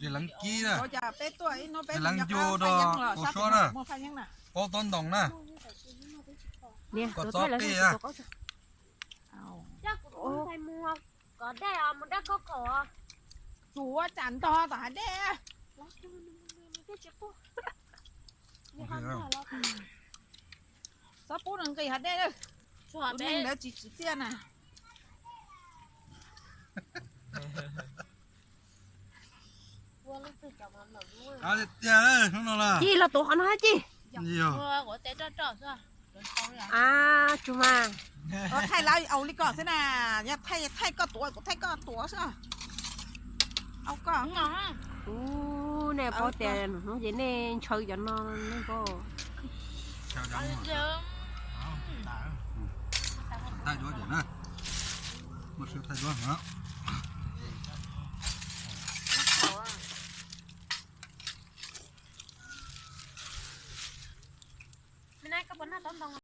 Ces leev kib na, ces leev ncu rau ua suab na, paub tob ntoos na, kom txob qij na. Tsuav tsam ntog tom hav dej. Txhob pub nws nqis hav dej, tus neeg ntawd tsis tsim txiaj na. Tiag, hnub no na. Ci los tuav qhov no hab ci. Yog. A, tsuag mas. Thaij lawv aus li ko xwb na, yog thaij, thaij koj tuav, kuv thaij koj tuav xwb. Au koj. Ub, nej paub tias hnub ces nej ntshaw cov no nej paub. Thaij duab ces na, muaj sij thaij duab na. Koj puas noj tob ntoo?